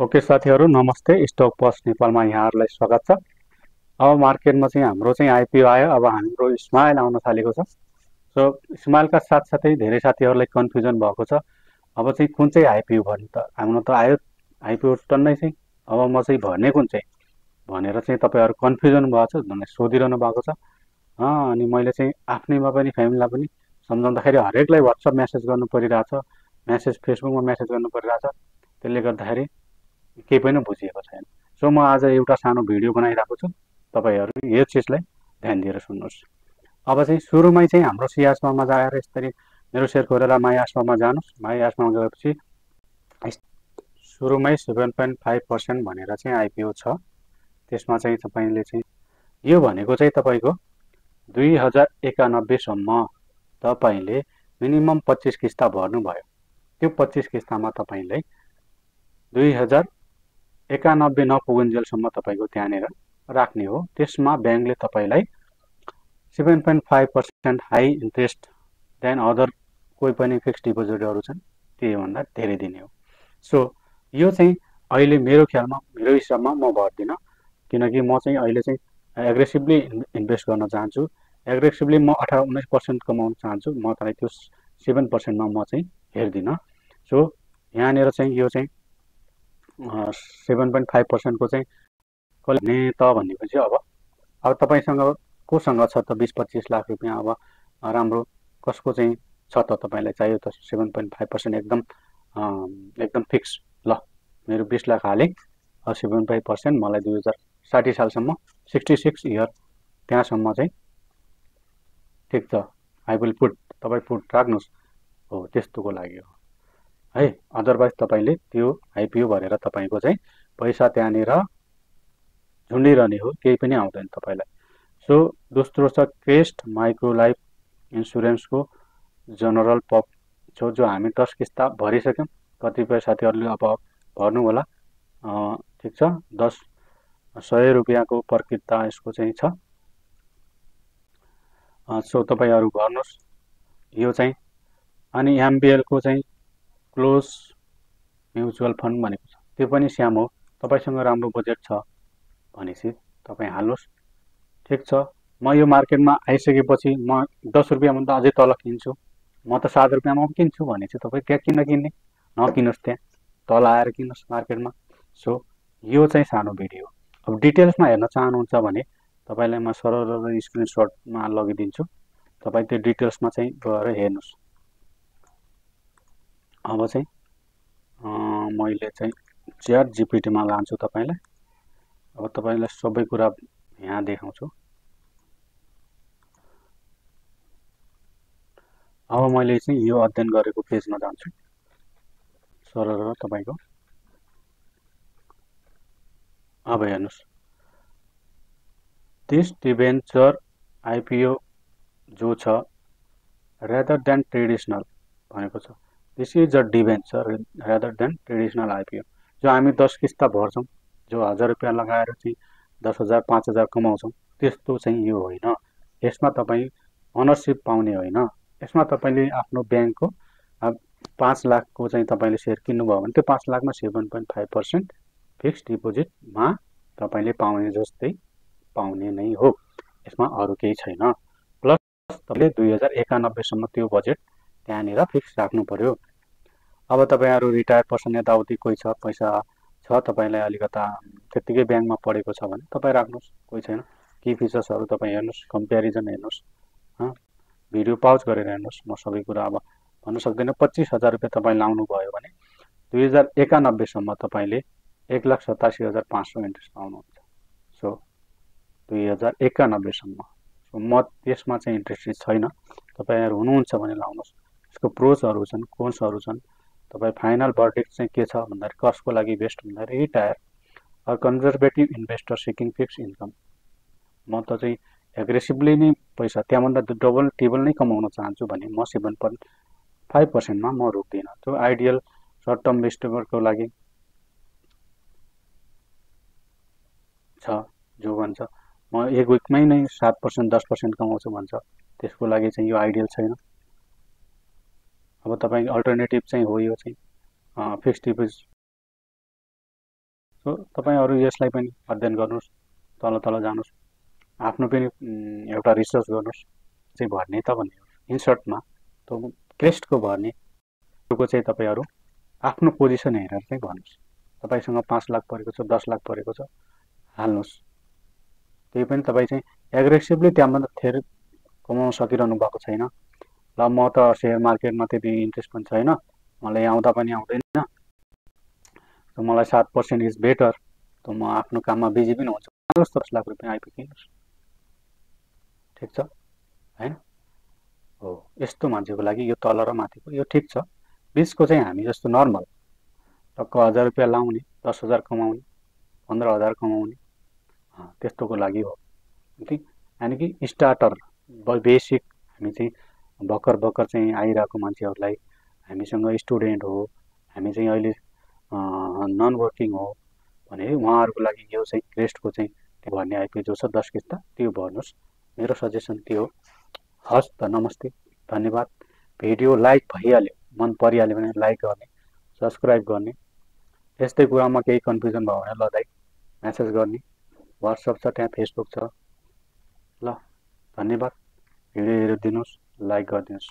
Okay साथीहरु नमस्ते। Stock post नेपालमा यहाँहरुलाई स्वागत छ। अब मार्केटमा चाहिँ हाम्रो चाहिँ आइपिओ आयो। अब हाम्रो स्माइल आउन थालेको छ। सो स्माइलका साथसाथै धेरै साथीहरुलाई कन्फ्युजन भएको छ। अब चाहिँ कुन चाहिँ आइपिओ भन्नु त आउन त आयो आइपिओ टन्नै चाहिँ। अब म चाहिँ भन्ने कुन चाहिँ भनेर चाहिँ तपाईहरु कन्फ्युजन भएको छ भन्ने सोधिरहनु भएको छ। अनि मैले चाहिँ आफ्नैमा पनि फ्यामिलीलाई पनि सम्झाउँदाखेरि हरेकलाई WhatsApp मेसेज गर्नु परिरहेछ। मेसेज फेसबुकमा मेसेज गर्नु परिरहेछ। त्यसले गर्दाखेरि केही पनि बुझिएको छैन। सो म आज एउटा सानो भिडियो बनाइरहेको छु। तपाईहरु यो चीजलाई ध्यान दिएर सुन्नुहोस्। अब चाहिँ सुरुमै चाहिँ हाम्रो सियासमा जाएर यसरी मेरो सेयर खोलेर माइआस्मामा जानुस्। माइआस्मा गएपछि सुरुमै 7.5% भनेर चाहिँ आइपिओ छ। त्यसमा चाहिँ तपाईले चाहिँ यो भनेको चाहिँ तपाईको 2091 सम्म तपाईले मिनिमम 25 किस्ता भर्नुभयो। त्यो 25 किस्तामा तपाईले 2091 नपुगुन्जेलसम्म तपाईको त्यहाँनेर राख्ने हो। त्यसमा बैंकले तपाईलाई 7.5% हाई इन्ट्रेस्ट देन अदर कोही पनि फिक्स्ड डिपोजिटहरु छन् त्यही भन्दा धेरै दिने हो। सो यो चाहिँ अहिले मेरो ख्यालमा मेरो हिसाबमा म भर्दिन, किनकि म चाहिँ अहिले चाहिँ एग्रेसिभली इन्भेस्ट गर्न चाहन्छु। एग्रेसिभली म 18-19% कमाउन चाहन्छु। म तपाईँ त्यो 7% मा म चाहिँ हेर्दिन। सो यहाँनेर चाहिँ यो चाहिँ 7.5% को चाहिँ कसले त भनेपछि अब तपाईसँग कोसँग छ त 20-25 लाख रुपैयाँ। अब राम्रो कसको चाहिँ छ त तपाईलाई चाहियो त 7.5% एकदम फिक्स। ल मेरो 20 लाख हाले 7.5% मलाई 2060 सालसम्म 66 इयर त्यहाँसम्म चाहिँ ठीक छ। आई विल पुट तपाई पुट राख्नुस् हो त्यस्तोको लागि हो है। अदरवाइज तपाईले त्यो आइपिओ भरेर तपाईको चाहिँ पैसा त्यहाँनेर झुन्डिरहने हो, केही पनि आउँदैन तपाईलाई। सो दोस्रो छ क्रेस्ट माइक्रो लाइफ इन्स्योरेन्सको जनरल पप जो हामी 10 किस्ता भरिसक्यौं। कतिपय साथीहरुले अब भर्नु होला। ठीक छ 100 रुपैयाँको पर किस्ता यसको चाहिँ छ। सो तपाईहरु भर्नुस् यो चाहिँ। अनि एमबिएल को चाहिँ क्लोज म्युचुअल फन्ड भनेको छ त्यो पनि स्याम हो। तपाईसँग राम्रो बजेट छ भनेपछि तपाई हाल्नुस्। ठीक छ। म यो मार्केटमा आइसकेपछि म 10 रुपैयाँ भन्दा अझै तल किन्छु। म त 7 रुपैयाँमा किन्छु भनेपछि तपाई त्यहाँ किन किन्ने नकिन्नुस्, त्यहाँ तल आएर किन्नुस् मार्केटमा। सो यो चाहिँ सानो भिडियो। अब डिटेल्समा हेर्न चाहनुहुन्छ भने तपाईलाई म सरल स्क्रिनशटमा लगिदिन्छु। तपाई त्यो डिटेल्समा चाहिँ गएर हेर्नुस्। अब चाहिँ मैले चाहिँ च्याट जीपीटी मा लान्छु तपाईलाई। अब तपाईलाई सबै कुरा यहाँ देखाउँछु। अब मैले चाहिँ यो अध्ययन गरेको पेजमा जान्छु। सरल तपाईको अब हेर्नुस्। दिस डिबेन्चर आइपिओ जो छ rather than ट्रेडिशनल भनेको छ। This is a debenture rather than traditional IPO. जो हामी 10 किस्ता भर्छौं, जो 1000 रुपैयाँ लगाएर चाहिँ 10,000 5,000 कमाउँछौं, त्यस्तो चाहिँ यो होइन। यसमा तपाई ओनरशिप पाउने होइन। यसमा तपाईले आफ्नो बैंकको 5 लाखको चाहिँ तपाईले शेयर किन्नुभयो भने त्यो 5 लाखमा 7.5% फिक्स्ड डिपोजिटमा तपाईले पाउने जस्तै पाउने नै हो। यसमा अरु केही छैन। प्लस तपाईले 2091 सम्म त्यो बजेट त्यहाँनेर फिक्स राख्नु पर्यो। अब तपाईहरु रिटायर पर्सन यताउति कोही छ, पैसा छ तपाईलाई अलिकता त्यतिकै बैंकमा पढेको छ भने तपाई राख्नुस्, कोही छैन। की फिचर्सहरु तपाई हेर्नुस्, कम्प्यारिजन हेर्नुस्। भिडियो पाउज गरेर हेर्नुस्। म सबै कुरा अब भन्न सक्दैन। 25,000 रुपैयाँ तपाई लाउनु भयो भने 2091 सम्म तपाईले 1,87,500 इन्ट्रेस्ट पाउनुहुन्छ। सो 2091 सम्म। सो म त्यसमा चाहिँ इन्ट्रेस्टेड छैन। तपाईहरु हुनुहुन्छ भने लाउनुस्। यसको प्रोजहरु छन्, कोन्सहरु छन्। तपाई फाइनल भर्डिक्ट चाहिँ के छ भन्दाखेरि कसको लागि बेस्ट भन्दाखेरि retire or conservative investor seeking fix income. म त चाहिँ एग्रेसिभली नै पैसा त्यहाँभन्दा डबल टिबल नै कमाउन चाहन्छु भने म 7.5% मा म रोक्दिन। त्यो आइडियल सर्ट टर्म इन्भेस्टरको लागि छ जो भन्छ म एक विकमै नै 7% 10% कमाउँछु भन्छ, त्यसको लागि चाहिँ यो आइडियल छैन। अब तपाईको अल्टरनेटिभ चाहिँ हो यो चाहिँ फिक्स्ड डिपोजिट सो तपाईहरु यसलाई पनि अध्ययन गर्नुस्, तल तल जानुस्, आफ्नो पनि एउटा रिसर्च गर्नुस् चाहिँ भर्ने त भन्ने हो। इन सर्टमा त्यो क्रेस्टको भर्ने को चाहिँ तपाईहरु आफ्नो पोजिसन हेरेर चाहिँ भन्नुस्। तपाईसँग 5 लाख परेको छ, 10 लाख परेको छ, हाल्नुस्। त्यही पनि तपाई चाहिँ एग्रेसिभली त्यहाँभन्दा धेरै कमाउन सकिरहनु भएको छैन। ल म त शेयर मार्केटमा त्यति इन्ट्रेस्ट पनि छैन, मलाई आउँदा पनि आउँदैन, मलाई 7% इज बेटर, त म आफ्नो काममा बिजी पनि हुन्छु, 10 लाख रुपियाँ आइपी किन्नुस्। ठिक छ हैन? हो, यस्तो मान्छेको लागि यो तल र माथिको यो ठिक छ। बिचको चाहिँ हामी जस्तो नर्मल टक्क 1000 रुपियाँ लाउने, 10,000 कमाउने, 15,000 कमाउने, त्यस्तोको लागि हो। यानि कि स्टार्टर बेसिक हामी चाहिँ भर्खर भर्खर चाहिँ आइरहेको मान्छेहरूलाई, हामीसँग स्टुडेन्ट हो, हामी चाहिँ अहिले नन वर्किङ हो भने उहाँहरूको लागि यो चाहिँ क्रेस्टको चाहिँ भर्ने आइपी जो छ 10 किस्ता त्यो भर्नुस्। मेरो सजेसन त्यो हो। हस् त, नमस्ते, धन्यवाद। भिडियो लाइक भइहाल्यो, मन परिहाल्यो भने लाइक गर्ने, सब्सक्राइब गर्ने। यस्तै कुरामा केही कन्फ्युजन भयो भने ल दाइ मेसेज गर्ने, व्हाट्सएप छ, त्यहाँ फेसबुक छ। ल, धन्यवाद। Video हेरिदिनुस्, like गरिदिनुस्।